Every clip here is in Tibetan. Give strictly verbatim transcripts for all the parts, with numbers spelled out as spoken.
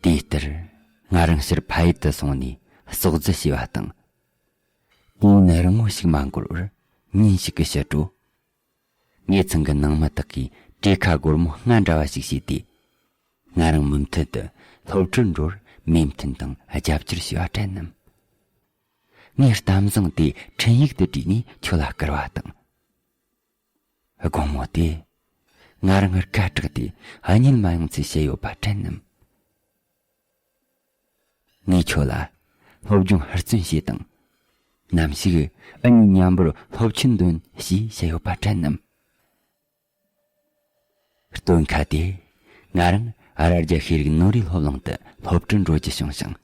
དེ་ལྟར་ང་རང་ཕྱིར་ཕ་ཡུལ་དུ་སོང་ནས་ཟོག་རྫི་བྱས་པ་དང་། དུས་ཡུན་རིང་བོ་ཞིག་མ་འགོར་བར་ཉིན་ཞིག་གི་ཕྱི་དྲོ། ངེད་ཚང་གི་ནང་མི་དག་གིས་གྲོས་ཁ་སྒོར་མོ་ལྔ་འདྲ་བ་ཞིག་བྱས་ཏེ། ང་རང་མུ་མཐུད་དུ་སློབ་གྲྭར་འགྲོ་བར་མོས་མཐུན་དང་རྒྱབ་སྐྱོར་བྱས་པ་དྲན་ནམ། ངས་གཏམ་བཟང་དེ་འཕྲིན་ཡིག་ཏུ་བྲིས་ནས་ཁྱོད་ལ་བསྐུར་བ་དང་། དགོང་མོ་དེ། ང་རང་སྐད་གྲགས་ཏེ་གཉིད་མ་ཡོང་ཚུལ་བྱས་ཡོད་པ་དྲན་ནམ། ངས་ཁྱོད་ལ་སློབ་སྦྱོང་ཧུར་བརྩོན་བྱས་དང་། ནམ་ཞིག་ཨ་ནི་མཉམ་པོར་སློབ་ཆེན་འདོན་ཞེས་བཤད་ཡོད་པ་དྲན་ནམ། སྟོན་ཁ་དེ། ང་རང་རྭ་རྒྱ་ཤེས་རིག་ནོར་བུའི་སློབ་གླིང་དུ་སློབ་གྲྭར་འགྲོ་རྒྱུ་བྱུང་ཞིང་།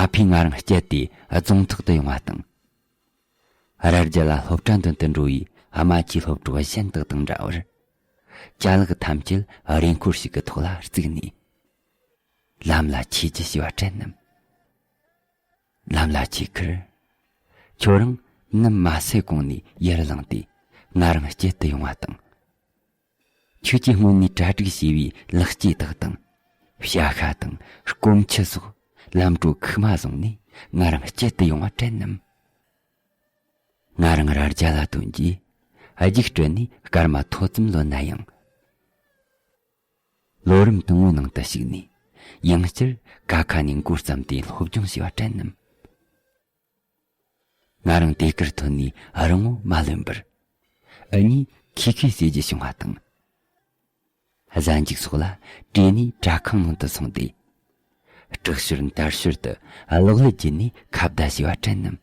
ཨ་ཕས་ང་རང་བསྐྱལ་ཏེ་རྫོང་ཐོག་ཏུ་ཡོང་བ་དང་། རྭ་རྒྱ་ལ་སློབ་གྲྭ་འདོན་དུ་འགྲོ་བའི་ཨ་མ་ཆེའི་སློབ་གྲོགས་གཞན་དག་དང་འདྲ་བར། ཅ་ལག་ཐམས་ཅད་རེས་འཁོར་ཞིག་གི་ཐོག་ལ་བརྩིགས་ནས། ལམ་ལ་ཆས་རྒྱུ་བྱས་པ་དྲན་ནམ། ལམ་ལ་ཆས་ཁར། ཁྱོད་རང་ནམ་མ་སེ་གོང་ནས་ཡར་ལངས་ཏེ་ང་རང་བསྐྱལ་དུ་ཡོང་བ་དང་། ཁྱོད་ཀྱིས་སྔོན་ནས་གྲ་སྒྲིག་བྱས་པའི་ལག་སྐྱེས་དག་དང་། བྱ་ཤ་དང་སྐོམ་ཆུ་སོགས་ལམ་གྲོ་ཁུག་མ་བཟུང་ནས་ང་རང་བསྐྱལ་དུ་ཡོང་བ་དྲན་ནམ། ང་རང་རྭ་རྒྱ་ལ་ཐོན་རྗེས། རྒྱུགས་སྤྲོད་ནས་སྐར་མ་ཐོ་ཙམ་ལོན་ན་ཡང་། ལོ་རིམ་དང་པོའི་ནང་དུ་ཞུགས་ནས། ཡང་བསྐྱར་ཀ་ཁ་ནས་འགོ་བརྩམས་ཏེ་སློབ་སྦྱོང་བྱས་པ་དྲན་ནམ། ང་རང་དེ་གར་ཐོན་ནས་རིང་བོ་མ་ལོན་པར། ཨ་ནི་ཁི་ཁི་ཟེར་རྒྱུ་བྱུང་བ་དང་། གཟའ་མཇུག་སོགས་ལ་བྲོས་ནས་སྦྲག་ཁང་ནང་དུ་སོང་སྟེ། དྲག་ཤུལ་འདར་ཤུལ་དུ་གློག་ཀླད་བརྒྱུད་ནས་ཁ་བརྡ་བྱས་པ་དྲན་ནམ།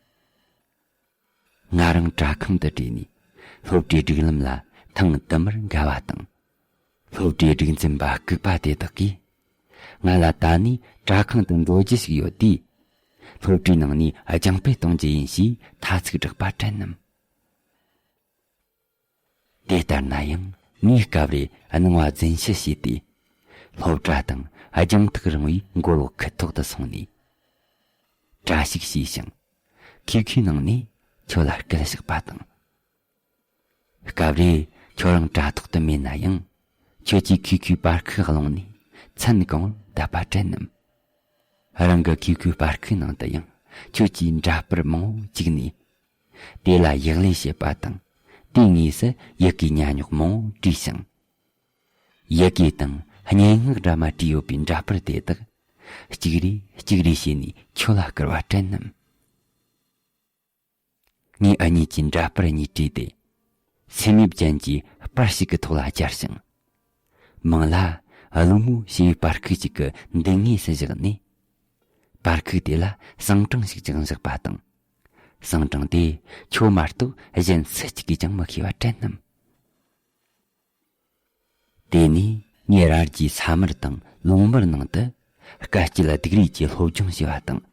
ང་རང་སྦྲག་ཁང་དུ་བྲོས་ནས་སློབ་གྲྭའི་སྒྲིག་ལམ་ལ་ཐེངས་དུ་མར་འགལ་བ་དང་། སློབ་གྲྭའི་སྒྲིག་འཛིན་པ་ལྐུགས་པ་དེ་དག་གིས་ང་ལ་ད་ནས་སྦྲག་ཁང་དུ་འགྲོ་རྒྱུ་ཞིག་ཡོད་དུས། སློབ་གྲྭའི་ནང་ནས་རྒྱང་འཕེལ་གཏོང་རྒྱུ་ཡིན་ཞེས་ཐ་ཚིག་བསྒྲགས་པ་དྲན་ནམ། དེ་ལྟར་ན་ཡང་ངས་སྐབས་རེ་སྣང་བ་རྫུན་བཤད་བྱས་ཏེ། སློབ་གྲྭ་དང་རྒྱང་ཐག་རིང་བའི་མགོ་ལོག་ཁུལ་ཐོག་ཏུ་སོང་ནས། གྲྭ་ཞིག་བྱས་ཤིང་། ཁུ་ཁུའི་ནང་ནས་ཁྱོད་ལ་སྐད་བཞག་པ་དང་། སྐབས་རེ་ཁྱོད་རང་དྲ་ཐོག་ཏུ་མེད་ན་ཡང་། ཁྱོད་ཀྱིས་ཁུ་ཁུའི་པར་ཁུག་བླངས་ནས་མཚན་གང་བོར་བསྡད་པ་དྲན་ནམ། རང་གི་ཁུ་ཁུའི་པར་ཁུག་ནང་དུ་ཡང་ཁྱོད་ཀྱིས་འདྲ་པར་མང་བོ་བཅུག་ནས། དེ་ལ་ཡག་ལས་བྱེད་པ་དང་། དེའི་ངོས་སུ་ཡི་གེ་ཉ་ཉོག་མང་བོ་བྲིས་ཤིང་། ཡི་གེ་དང་སྙན་ངག་འདྲ་མ་བྲིས་ཡོད་པའི་འདྲ་པར་དེ་དག་གཅིག་རེ་གཅིག་རེ་བྱས་ནས་ཁྱོད་ལ་བསྐུར་བ་དྲན་ནམ། ངས་ཨ་མྱེས་ཀྱི་འདྲ་པར་གཉིས་བྲིས་ཏེ། སེམས་ཡོད་ཅན་གྱི་པར་ཞིག་གི་ཐོག་ལ་སྦྱར་ཞིང་། མིང་ལ་ཀླུ་མོ་ཞེས་པའི་པར་ཁུག་ཅིག་གི་མདུན་ངོས་སུ་བཞག་ནས། པར་ཁུག་དེ་ལ་གསང་གྲངས་ཤིག་ཀྱང་བཞག་པ་དང་། གསང་གྲངས་དེ་ཁྱོད་མ་གཏོགས་གཞན་སུ་གཅིག་གིས་ཀྱང་མི་ཤེས་པ་དྲན་ནམ། དེ་ནས་ངས་རྭ་རྒྱའི་ས་དམར་དང་ལུང་དམར་ནང་དུ་དཀའ་སྤྱད་སྡུག་རུས་ཀྱིས་སློབ་སྦྱོང་བྱས་པ་དང་།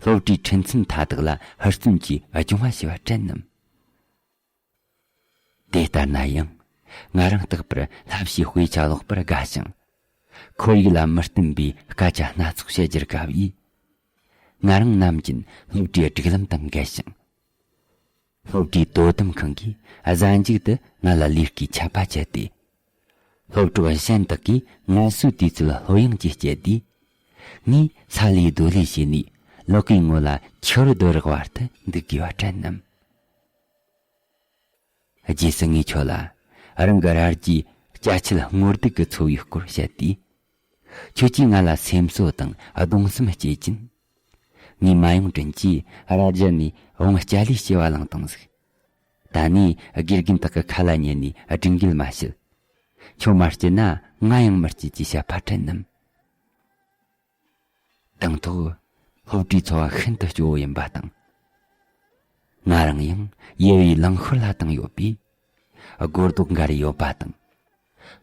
སློབ་གྲྭའི་འཁྲིད་མཚམས་མཐའ་དག་ལ་ཧུར་བརྩོན་གྱིས་སྦྱོང་བ་བྱས་པ་དྲན་ནམ། དེ་ལྟར་ན་ཡང་ང་རང་རྟག་པར་བསླབ་བྱའི་དཔེ་ཆ་ཀློག་པར་དགའ་ཞིང་། ཁོར་ཡུག་ལ་མི་བསྟུན་པའི་སྐད་ཆ་སྣ་ཚོགས་བཤད་རྒྱུར་དགའ་བས། ང་རང་ནམ་རྒྱུན་སློབ་གྲྭའི་སྒྲིག་ལམ་དང་འགལ་ཞིང་། སློབ་གྲྭའི་དོ་དམ་ཁང་གིས་གཟའ་མཇུག་ཏུ་ང་ལ་ལས་ཀའི་ཆད་པ་བཅད་དེ། སློབ་གྲོགས་གཞན་དག་གིས་ངལ་གསོའི་དུས་ཚོད་ལྷོད་ཡངས་ཀྱིས་བསྐྱལ་དུས། ངས་ས་ལས་རྡོ་ལས་བྱས་ནས་ལག་གི་ངོ་ལ་ཁྱི་རོ་རྡོ་རག་བར་དུ་འདུག་དགོས་པ་དྲན་ནམ། རྗེས་སུ་ངས་ཁྱོད་ལ་རང་གི་རྭ་རྒྱའི་སྐྱ་ཆད་སྔོ་སྡུག་གི་འཚོ་བའི་སྐོར་བཤད་དུས། ཁྱོད་ཀྱིས་ང་ལ་སེམས་གསོ་དང་གདུང་སེམས་སྐྱེས་ཀྱིན། ངའི་མ་ཡོང་དྲིན་གྱིས་རྭ་རྒྱ་ནས་བོང་སྐྱ་ལིའི་སྐྱེ་བ་བླངས་བཏང་ཟིག། ད་ནས་དགེ་རྒན་དག་གི་ཁ་ལ་ཉན་ནས་སྒྲིག་འགལ་མ་བྱེད། ཁྱོད་མ་སྐྱིད་ན་ང་ཡང་མི་སྐྱིད་ཅེས་བཤད་པ་དྲན་ནམ། དང་ཐོག་སློབ་གྲྭའི་འཚོ་བ་ཤིན་ཏུ་སྐྱོ་བོ་ཡིན་པ་དང་། ང་རང་ཡང་ཡུ་བའི་རླངས་འཁོར་ལ་བཏང་ཡོད་པས། སྒོར་རྡོག་འགའ་རེ་ཡོད་པ་དང་།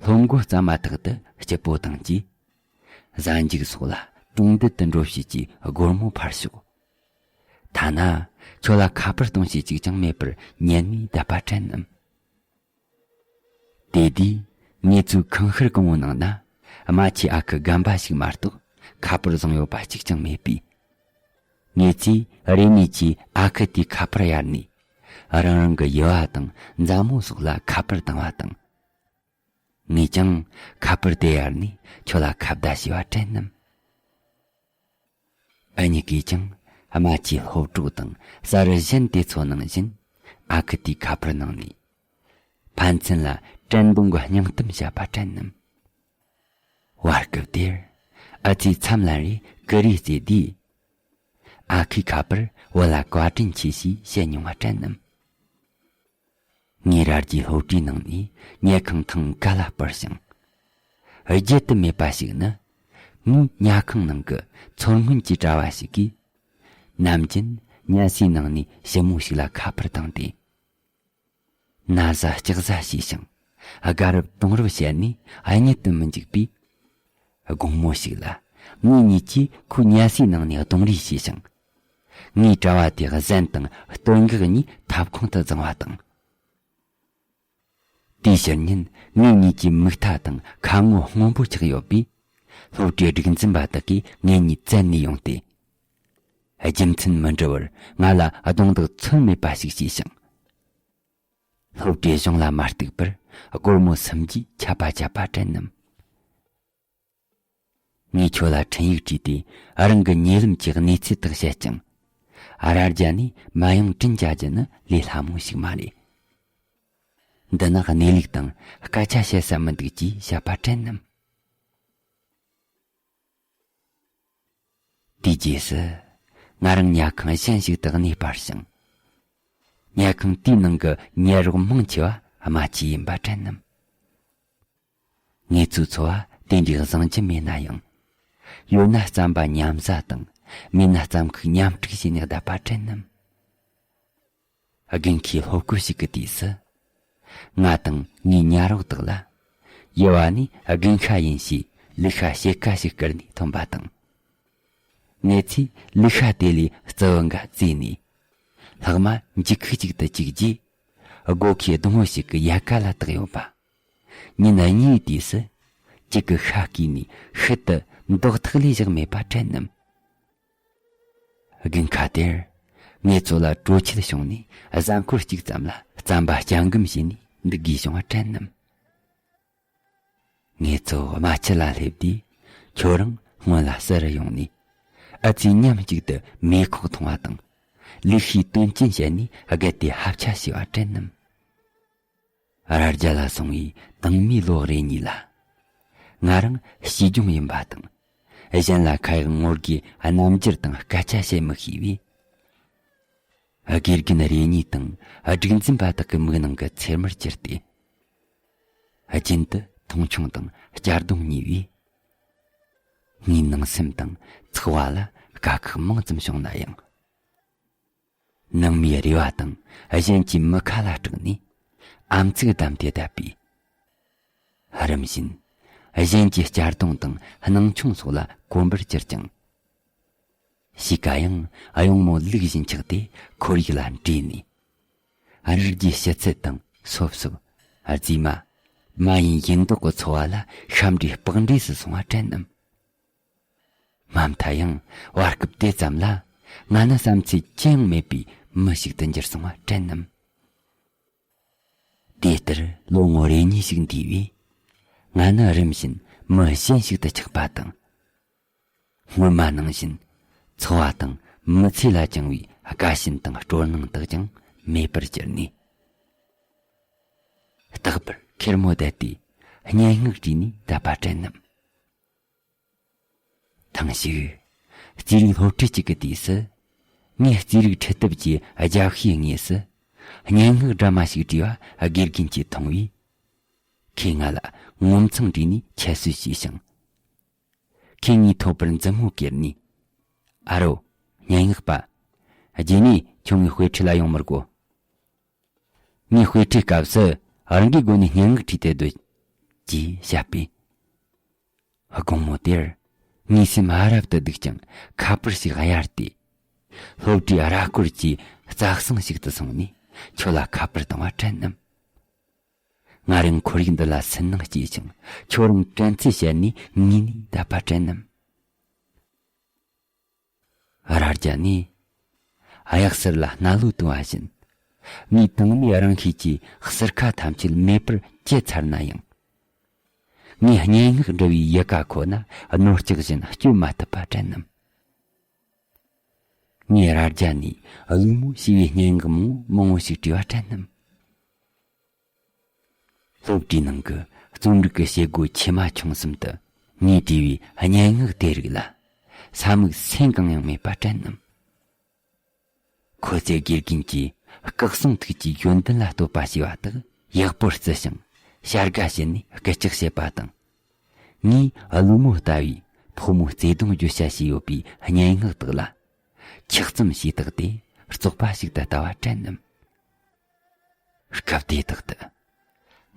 སློབ་མགོ་རྩ་མ་ཐག་ཏུ་སྐྱིད་པོ་བཏང་རྗེས། གཟའ་མཇུག་སོགས་ལ་གྲོང་རྡལ་དུ་འགྲོ་བྱེད་ཀྱི་སྒོར་མོ་འཕར་ཤོག། ཐ་ན་ཁྱོད་ལ་ཁ་པར་གཏོང་བྱེད་ཅིག་ཀྱང་མེད་པར་ཉན་ནས་བསྡད་པ་དྲན་ནམ། དེ་དུས་ངེད་ཚོའི་ཁང་ཤུལ་གང་བོའི་ནང་ན་རྨ་ཆུའི་ཨ་ཁུ་རྒན་པ་ཞིག་མ་གཏོགས་ཁ་པར་བཟུང་ཡོད་པ་གཅིག་ཀྱང་མེད་པས། ངེད་ཚོས་རེ་ནས་ཀྱིས་ཨ་ཁུ་དེའི་ཁ་པར་གཡར་ནས། རང་རང་གི་ཡུ་བ་དང་མཛའ་མོ་སོགས་ལ་ཁ་པར་བཏང་བ་དང་། ངས་ཀྱང་ཁ་པར་དེ་གཡར་ནས་ཁྱོད་ལ་ཁ་བརྡ་བྱས་པ་དྲན་ནམ། འུ་གཉིས་ཀས་ཀྱང་རྨ་ཆུའི་ལྷོ་དྲོ་དང་ས་རུ་གཞན་དེ་ཚོ་ནང་བཞིན་ཨ་ཁུ་དེའི་ཁ་པར་ནང་ནས་ཕན་ཚུན་ལ་དྲན་གདུང་གི་སྙིང་གཏམ་བཤད་པ་དྲན་ནམ། བར་སྐབས་དེར་ཨ་ཙིའི་མཚམས་ལ་རེ་ཀུ་རེ་རྩེ་དུས། ཨ་ཁུའི་ཁ་པར་བུ་ལ་བཀའ་དྲིན་ཆེ་ཞེས་བཤད་མྱོང་བ་དྲན་ནམ། ངས་ར་རྒྱའི་སློབ་གྲྭའི་ནང་ནས་ཉལ་ཁང་ཐེངས་ག་ལ་སྤར་ཞིང་། བརྗེད་དུ་མེད་པ་ཞིག་ནི། ངའི་ཉལ་ཁང་ནང་གི་མཚོ་སྔོན་གྱི་གྲྭ་བ་ཞིག་གིས། ནམ་རྒྱུན་ཉལ་སའི་ནང་ནས་ཞི་མོ་ཞིག་ལ་ཁ་པར་བཏང་སྟེ། ན་བཟའ་ལྕགས་བཟའ་བྱས་ཤིང་དགའ་རབ་དུང་རབ་བྱས་ནས་གཉིད་དུ་མི་འཇུག་པས། དགོང་མོ་ཞིག་ལ་ངེད་གཉིས་ཀྱིས་ཁོའི་ཉལ་སའི་ནང་ནས་གདོང་རིས་བྱས་ཤིང་། ངའི་གྲྭ་བ་དེ་གཟན་དང་སྟོད་འགག་གཉིས་ཐབ་ཁུང་དུ་བརྫངས་པ་དང་། དེའི་ཕྱིར་ཉིན་ངེད་གཉིས་ཀྱི་མིག་མཐའ་དང་ཁ་ངོ་སྔོན་པོ་ཆགས་ཡོད་པས། སློབ་གྲྭའི་སྒྲིག་འཛིན་པ་དག་གིས་ངེད་གཉིས་བཙལ་ནས་ཡོང་སྟེ། རྒྱུ་མཚན་མི་འདྲི་བར་ང་ལ་རྡུང་རྡེག་ཚོད་མེད་པ་ཞིག་བྱས་ཤིང་། སློབ་གྲྭའི་གཞུང་ལ་མ་གཏུགས་པར་སྒོར་མོ་སུམ་བརྒྱའི་ཆད་པ་བཅད་པ་དྲན་ནམ། ངས་ཁྱོད་ལ་འཕྲིན་ཡིག་བྲིས་ཏེ་རང་གི་ཉེ་ལམ་གྱི་གནས་ཚུལ་དག་བཤད་ཀྱང་། ར་རྒྱ་ནས་མ་ཡང་དྲིན་བྱ་རྒྱུ་ནི་ལས་སླ་མོ་ཞིག་མ་རེད། འདི་ནི་གནས་ལུགས་དང་སྐད་ཆ་བཤད་ས་མི་འདུག་ཅེས་བཤད་པ་དྲན་ནམ། དེའི་རྗེས་སུ་ང་རང་ཉལ་ཁང་གཞན་ཞིག་ཏུ་གནས་སྤར་ཞིང་། ཉལ་ཁང་དེའི་ནང་གི་ཉལ་རོགས་མང་ཆེ་བ་རྨ་ཆུ་ཡིན་པ་དྲན་ནམ། ངེད་ཚོའི་འཚོ་བ་དེ་འདྲའི་བཟང་རྒྱུ་མེད་ན་ཡང་། ཡོད་ན་རྩམ་པ་མཉམ་ཟ་དང་མེད་ན་རྩམ་ཁུག་མཉམ་དཀྲུག་བྱས་ནས་བསྡད་པ་དྲན་ནམ། དགུན་ཁའི་སློབ་སྐོར་ཞིག་གི་དུས་སུ། ང་དང་ངའི་ཉལ་རོགས་དག་ལ། ཡུལ་བ་ནས་དགུན་ཁ་ཡིན་ཞེས་ལུག་ཤ་ཕྱེད་ཀ་ཞིག་བསྐུར་ནས་ཐོན་པ་དང་། ངེད་ཚོས་ལུག་ཤ་དེ་ལས་རྩི་བོ་འགའ་བཙོས་ནས། ལྷག་མ་འགྱིག་ཁུག་ཅིག་ཏུ་བཅུག་རྗེས། སྒོ་ཁའི་སྡོང་བོ་ཞིག་གི་ཡལ་ག་ལ་བཏགས་ཡོད་པ། ཉིན་གཉིས་དུས་སུ། གཅིག་གི་ཤ་བརྐོས་ནས་ཤུལ་དུ་མདོག་ཐག་ལས་བཞག་མེད་པ་དྲན་ནམ། དགུན་ཁ་དེར། ངེད་ཚོ་ལ་དྲོ་ཆུ་བྱུང་ནས་གཟའ་འཁོར་གཅིག་ཙམ་ལ་རྩམ་པ་སྐྱ་འགུམ་བྱས་ནས་འདུག་དགོས་བྱུང་བ་དྲན་ནམ། ངེད་ཚོ་རྨ་ཆུ་ལ་སླེབས་དུས། ཁྱོད་རང་སྔོན་ལ་བསུ་རུ་ཡོང་ནས། ཨ་ཙིས་མཉམ་གཅིག་ཏུ་མེ་ཁོག་འཐུང་བ་དང་། ལུག་ཤའི་དོན་རྐྱེན་བཤད་ནས་རྒད་དེ་ཧབ་ཆ་བྱས་པ་དྲན་ནམ། ར་རྒྱ་ལ་སོང་བའི་དང་མའི་ལོ་རེ་གཉིས་ལ། ང་རང་སྐྱིད་སྦྱོང་ཡིན་པ་དང་། གཞན་ལ་ཁ་ཡག་ངོ་དགོས་རྣམ་འགྱུར་དང་སྐད་ཆ་བཤད་མི་ཤེས་པས། དགེ་རྒན་རེ་གཉིས་དང་སྒྲིག་འཛིན་པ་དག་གི་མིག་ནང་གི་ཚེར་མར་གྱུར་ཏེ། རྒྱུན་དུ་མཐོང་ཆུང་དང་གཅར་རྡུང་གཉིས་པས། ངའི་ནང་སེམས་དང་ཚགས་པ་ལ་དཀའ་ཁག་མང་ཙམ་བྱུང་ན་ཡང་། ནང་མིའི་རེ་བ་དང་གཞན་གྱི་མི་ཁ་ལ་སྐྲག་ནས་ཨམ་ཚིག་བསྡམས་ཏེ་བསྡད་པས། རིམ་བཞིན་གཞན་གྱི་གཅར་རྡུང་དང་སྣང་ཆུང་སོགས་ལ་གོམས་པར་གྱུར་ཀྱང་། གཤིས་ཀ་ཡང་གཡུང་མོ་ལུག་བཞིན་ཆགས་ཏེ་ཁོར་ཡུག་ལ་འདྲེས་ནས། རི་རྒྱུད་ཕྱི་ཚུལ་དང་སོབ་སོབ། རྫུས་མ། མ་ཡིན་ཡིན་མདོག་གི་འཚོ་བ་ལ་ཤམ་འདྲེས་སྤགས་འདྲེས་སུ་སོང་བ་དྲན་ནམ། མ་མཐའ་ཡང་བར་སྐབས་དེ་ཙམ་ལ་ང་ནི་བསམ་ཚུལ་ཅི་ཡང་མེད་པའི་མི་ཞིག་ཏུ་འགྱུར་སོང་བ་དྲན་ནམ། དེ་ལྟར་ལོ་ངོ་རེ་གཉིས་ཤིག་འདས་པས། ང་ནི་རིམ་བཞིན་མི་གཞན་ཞིག་ཏུ་ཆགས་པ་དང་། སྔོན་མ་ནང་བཞིན་འཚོ་བ་དང་མི་ཚེ་ལ་བཅངས་པའི་དགའ་ཞེན་དང་སྤྲོ་སྣང་དག་ཀྱང་མེད་པར་གྱུར་ནས། རྟག་པར་ཁེར་མོ་བསྡད་དེ་སྙན་ངག་བྲིས་ནས་བསྡད་པ་དྲན་ནམ། ཐེངས་ཤིག་རྩིས་རིག་སློབ་ཁྲིད་ཅིག་གི་དུས་སུ། ངས་རྩིས་རིག་ཁྲིད་ཐབས་ཀྱི་རྒྱབ་ཤའི་ངོས་སུ་སྙན་ངག་འདྲ་མ་ཞིག་བྲིས་པ་དགེ་རྒན་གྱིས་མཐོང་བས། ཁོས་ང་ལ་ངོ་མཚང་བྲིས་ནས་ཁྱད་གསོད་བྱས་ཤིང་། ཁོས་ངའི་ཐོད་པར་མཛུབ་མོ་ཀེར་ནས། ཨ་རོ། སྙན་ངག་པ། རྗེས་ནས་ཁྱོད་ངའི་དཔེ་ཁྲིད་ལ་ཡོང་མི་དགོས། ངའི་དཔེ་ཁྲིད་སྐབས་སུ་རང་གི་སྒོ་ནས་སྙན་ངག་བྲིས་ཏེ་སྡོད། ཅེས་བཤད་པས། དགོང་མོ་དེར་ངའི་སེམས་ཨ་རབ་ཏུ་སྡུག་ཅིང་ཁ་པར་ཞིག་གཡར་ཏེ། སློབ་གྲྭའི་ར་སྐོར་གྱི་རྩྭ་ཟངས་ཤིག་ཏུ་སོང་ནས་ཁྱོད་ལ་ཁ་པར་བཏང་བ་དྲན་ནམ། ང་རང་ཁོར་ཡུག་འདི་ལ་སུན་སྣང་སྐྱེས་ཤིང་ཁྱོད་རང་དྲན་ཚུལ་བཤད་ནས་ངུས་ནས་བསྡད་པ་དྲན་ནམ། ར་རྒྱ་ནས་གཡག་ཟུར་ལ་སྣ་ལོ་བཏུང་བ་བཞིན། ངའི་དྭངས་མའི་རང་ཤེད་ཀྱིས་ཟུར་ཁ་ཐམས་ཅད་མེད་པར་བཅད་ཚར་ན་ཡང་། ངས་སྙན་ངག་འབྲི་བའི་ཡི་ག་ཁོ་ན་རྣོ་ལྕགས་བཞིན་སྐྱོན་མ་ཐུབ་པ་དྲན་ནམ། ངས་རྭ་རྒྱ་ནས་ཀླུ་མོ་ཞེས་པའི་སྙན་ངག་མང་མང་བོ་ཞིག་བྲིས་པ་དྲན་ནམ། སློབ་གྲྭའི་ནང་གི་རྩོམ་རིག་གི་བྱེད་སྒོ་ཆེ་མ་ཆུང་གསུམ་དུ་ངས་བྲིས་པའི་སྙན་ངག་དེ་རིགས་ལ་ས་མིག་སེན་གང་ཡང་མེད་པ་དྲན་ནམ། ཁོ་ཚོས་དགེ་རྒན་གྱིས་སྐུ་གསུང་ཐུགས་ཀྱི་ཡོན་ཏན་ལ་བསྟོད་པ་བྱས་པ་དག་ཡག་པོར་བརྩི་ཞིང་བྱ་དགའ་བྱིན་ནས་སྐུལ་ལྕག་བྱེད་པ་དང་། ངས་ཀླུ་མོ་ལྟ་བུའི་ཕོ་མོ་བརྩེ་དུང་བརྗོད་བྱ་ཞིག་ཡོད་པའི་སྙན་ངག་དག་ལ་ཆགས་ཙམ་ཞིག་བཏགས་ཏེ་བཙོག་པ་ཞིག་ཏུ་ལྟ་བ་དྲན་ནམ། སྐབས་དེ་དག་ཏུ་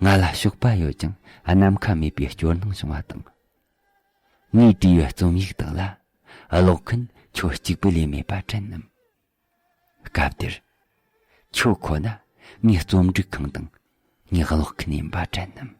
ང་ལ་གཤོག་པ་ཡོད་ཀྱང་ནམ་མཁའ་མེད་པའི་སྐྱོ་སྣང་བྱུང་བ་དང་། ངས་བྲིས་པའི་རྩོམ་ཡིག་དག་ལ་ཀློག་མཁན་ཁྱོད་གཅིག་པུ་ལས་མེད་པ་དྲན་ནམ། སྐབས་དེར་ཁྱོད་ཁོ་ན་ངའི་རྩོམ་སྒྲིག་ཁང་དང་ངའི་ཀློག་མཁན་ཡིན་པ་དྲན་ནམ།